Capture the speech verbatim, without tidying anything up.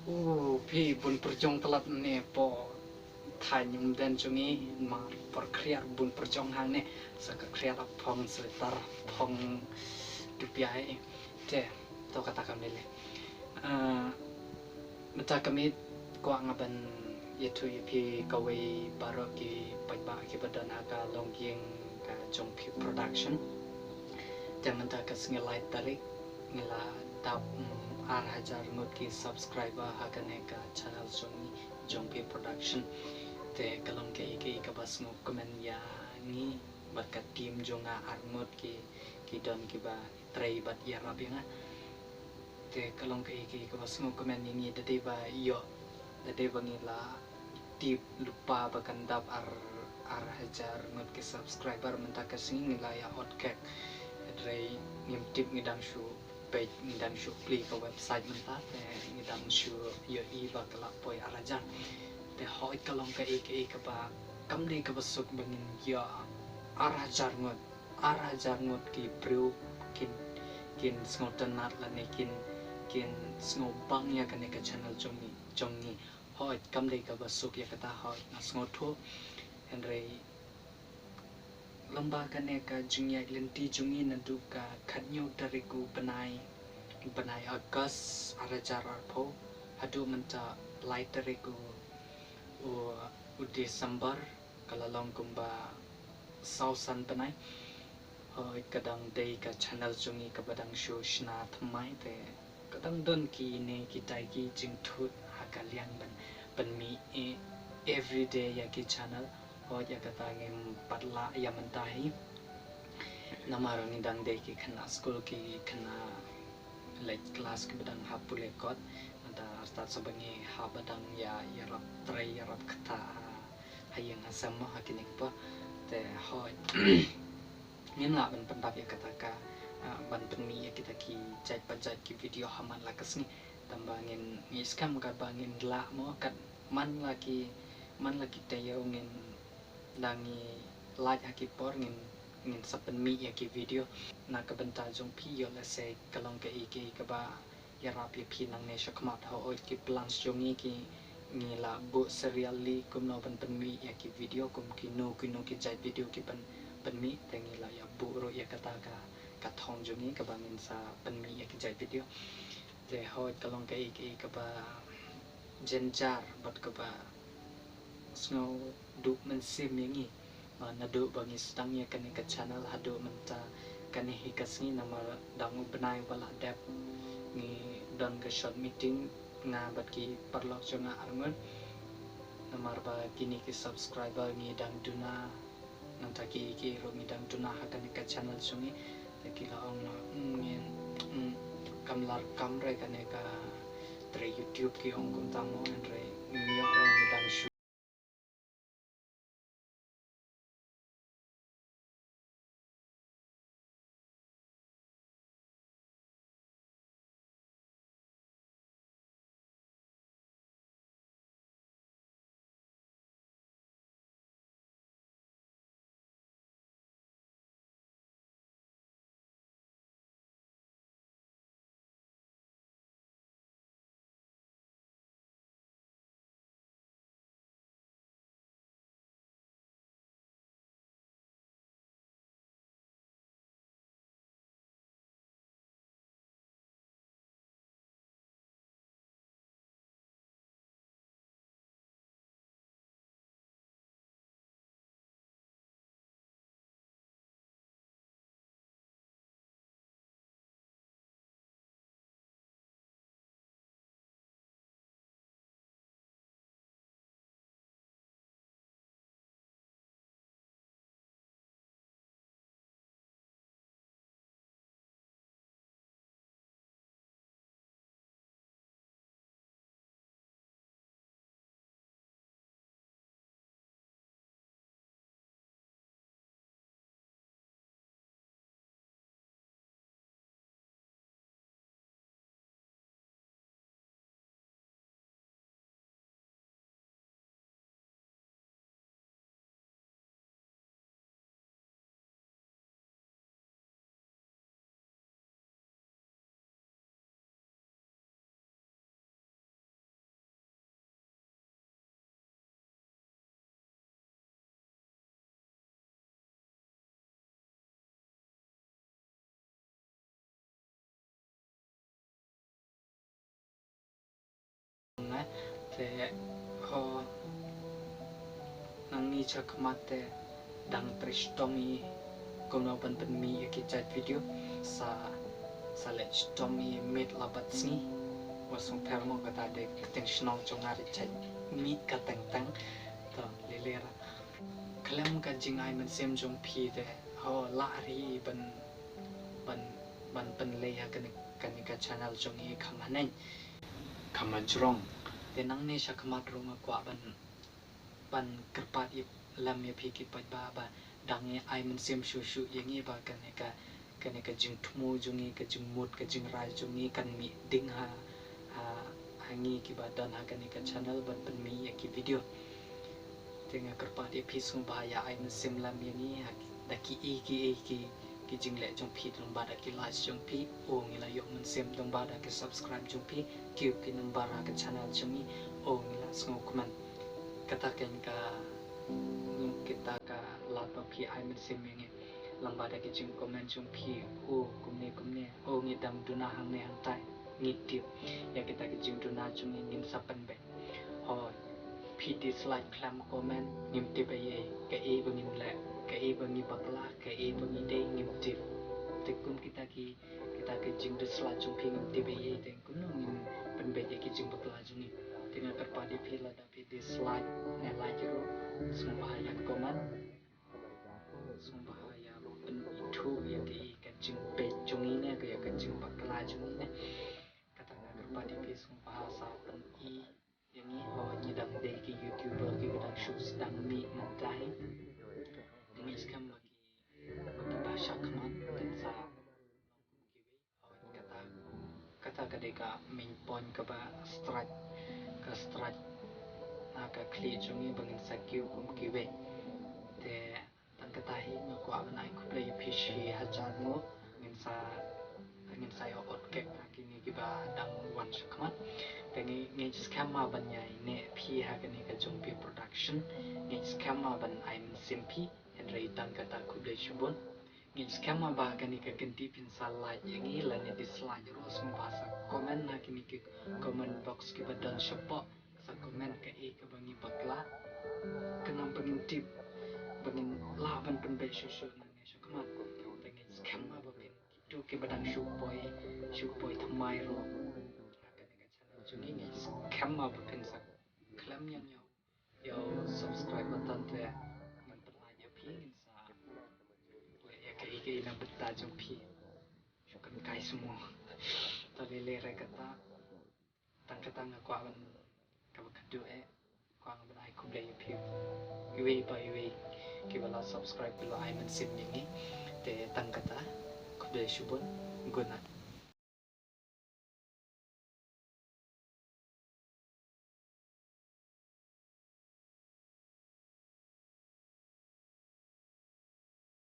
U phi bun pyrjong tlot ne po thaiñ umden jong ngi, ma por khriat bun pyrjong hangne, sa ka khriat phong sweater phong dupiai. Te to kata kam lele. Ah, mynta ka miet kwah nga ban ïathuh ïa phi kawei baroh ki paidbah kiba don ha ka longïing ka jong phi production. Te mynta ka sngi lai tarik ngi la dap, mm, ar hajar ngut ki subscriber ha kane ka channel jong ngi, jong phi production. Te ka long kaei kaei kaba sngewkmen ïa ngi bad ka team jong nga ar ngut ki, ki don kiba trei bad ïarap ïa nga. Te ka long kaei kaei kaba sngewkmen ïa ngi da dei ba ïoh, da dei ba ngi la tip lypa ba kan dap ar, ar hajar ngut ki subscriber mynta ka sngi ngi la ïa ot kek. Hynrei ngim tip ngi dang shu peit, ngi dang shu plie ka website mynta, te ngi dang shu ïohi ba ka la poi ar hajar. Te hooid ka long kaei kaei kaba kam dei kaba suk ba ngin ïoh ar hajar ngut, ar hajar ngut ki briew kin, kin sngewtynnat lane kin, kin sngewbang ïa kane ka channel jong ngi, jong ngi. Hooid kam dei kaba suk ïa kata, hooid nga sngewthuh. Hynrei lem bad kane ka jingïaid lynti jong ngi naduh ka khathynñiew tarik u bnai, bnai August ar hajar arphew haduh mynta lai tarik u, u, u December, ka la long kumba saw san bnai. Hooid ka dang dei ka channel jong ngi kaba dang shu shna thymmai, te ka dang don kine kitai ki jingthut ha ka liang ban, ban mih e-, everyday ïa ki channel. Hooid ïa kata ngim pat lah ïa mynta hi. Namar ngi dang dei ki khynnah skul, ki khynnah leit klas kiba dang hap pule kot. Mynta artat sa ba ngi hap ba dang ïa, ïarap trei, ïarap kata ha, ha ïing ha sem mo ha kine ki por. Te hooid ngim lah ban pyndap ïa kata ka, ah, ban pynmih ïa kita ki jait pa jait ki video ha man la ka sngi. Tangba ngin, ngi skhem katba ngin lah mo, kat man la ki, man la ki taïew ngin dang ngi lait ha ki por ngin, ngin sa pynmih ïa ki video na ka bynta jong phi. Ïoh lehse ka long kaei kaei kaba ïarap ïa phi nangne shakhmat. Hooid ki plans jong ngi ki, ngi la buh serially kumno ban pynmih ïa ki video, kum kino kino ki jait video ki ban pynmih, te ngi la ïa buh ruh ïa kata ka, ka thong jong ngi kaba ngin sa pynmih ïa ki jait video. Te hooid ka long kaei kaei kaba jynjar bad kaba sngew duh mynsiem ïa ngi. Ah, naduh ba ngi sdang ïa kane ka channel haduh mynta kane hi ka sngi, namar dang u bnai ba la dep ngi don ka short meeting nga bad ki paralok jong nga arngut. Namar ba kine ki subscriber ngi dang duna, nangta ki, ki ruh ngi dang duna ha kane ka channel jong ngi. Te ki la ong na, mm, ngi, mm, kam lah kam re kane ka trei YouTube, ki ong kumta mo, hynrei ngi ïoh re ngi dang shu Te ho nangne sha khmat te dang trei shitom ïa kumno ban pynmih ïa ki jait video, sa sa leh shitom ïa miet la bad sngi. Wat sngewpher mo, kata dei ka ktien shnong jong nga, dei jait mih ka teng teng. To lei lei ra. Khlem ka jingai mynsiem jong phi te ho lah ri ban ban ban pynleit ha kane kane ka channel jong i kham haneng kham hajrong. Te nangne sha khmat ruh nga kwah ban ban kyrpad ïa lem ïa phi ki paidbah ba dang ïa ai mynsiem shuh shuh ïa ngi ba kane ka kane ka jingthmu jong ngi, ka jingmut ka jingrai jong ngi kan mih ding ha ha ha ngi kiba don ha kane ka channel ban pynmih ïa ki video. Te nga kyrpad ïa phi sngewbha ïa ai mynsiem lem ïa ngi ha ki da ki i ki i ki ki jingleh jong phi, dang ba da ki likes jong phi, o ngi la ïoh mynsiem, dang ba da ki subscribe jong phi, kiew ki number ha ka channel jong ngi, o ngi la sngewkmen. Kata kein ka kita ka lad ba phi ai mynsiem ïa ngi. Lem ba da ki jingcomment jong phi, o kumne kumne, o ngi dang duna hangne hangtai, ngi tip. Ïa kita ki jingduna jong ngi ngin sa pynbeit. Hooid, phi dislike khlem comment ngim tip ei ei, kaei ba ngin leh, kaei ba ngi bakla, kaei ba ngi dei ngim tip. Te kum kita ki kita ki jingdislike jong phi ngim tip ei ei, te kumno ngin pynbeit ïa ki jingbakla jong ngi. Te nga kyrpad ïa phi lada phi dislike ne like ruh, sngewbha ïa comment, sngewbha ïa pynithuh ïa ki ka jingpeit jong ngi ne ka ïa ka jingbakla jong ngi ne. Kata nga kyrpad ïa phi sngewbha sa pyni ïa ngi, hooid ngi dang dei ki YouTuber kiba dang shu sdang mih mynta hi. Te ngi skhem ba ki ba ki ba sha khmat ngin sa long kum kiwei. Hooid kata kata ka dei ka main point kaba strike ka strike na ka khlieh jong ngi ba ngin sa kiew kum kiwei. Te tang kata hi nga kwah ban ai khublei ïa phi shi hajar nguh. Ngin sa ngin sa ïoh ot kek ha kine kiba dang wan sha khmat. Te ngi ngi skhem ma ban ïai neh phi ha kane ka jong phi production. Ngi skhem ma ban ai mynsiem phi. Hynrei tang kata khublei shibun. Ngi skhem ma ba kane ka kynti phin sa like ïa ngi lane dislike ruh, sngewbha sa comment ha kine ki comment box kiba don shapoh. Sa comment kaei kaba ngi bakla. Khnang ba ngin tip ba ngin lah ban pynbeit shuh shuh nangne sha khmat. Te ngi skhem ma ba phin kito kiba dang shu poi shu poi thymmai ruh ha kane ka channel jong ngi, ngi skhem ma ba phin sa khlem ïa ngi ïa u subscribe button te ngin pynlait ïa phi, ngin sa leh ïa kaei kaei na bynta jong phi. Shu kan kai sumo. Ta lei lei re kata. Tang kata nga kwah ban kaba kadu eh kwah ban ai khublei ïa phi iwei pa iwei kiba la subscribe, kiba la ai mynsiem ïa ngi. Te tang kata, khublei shibun. Good night.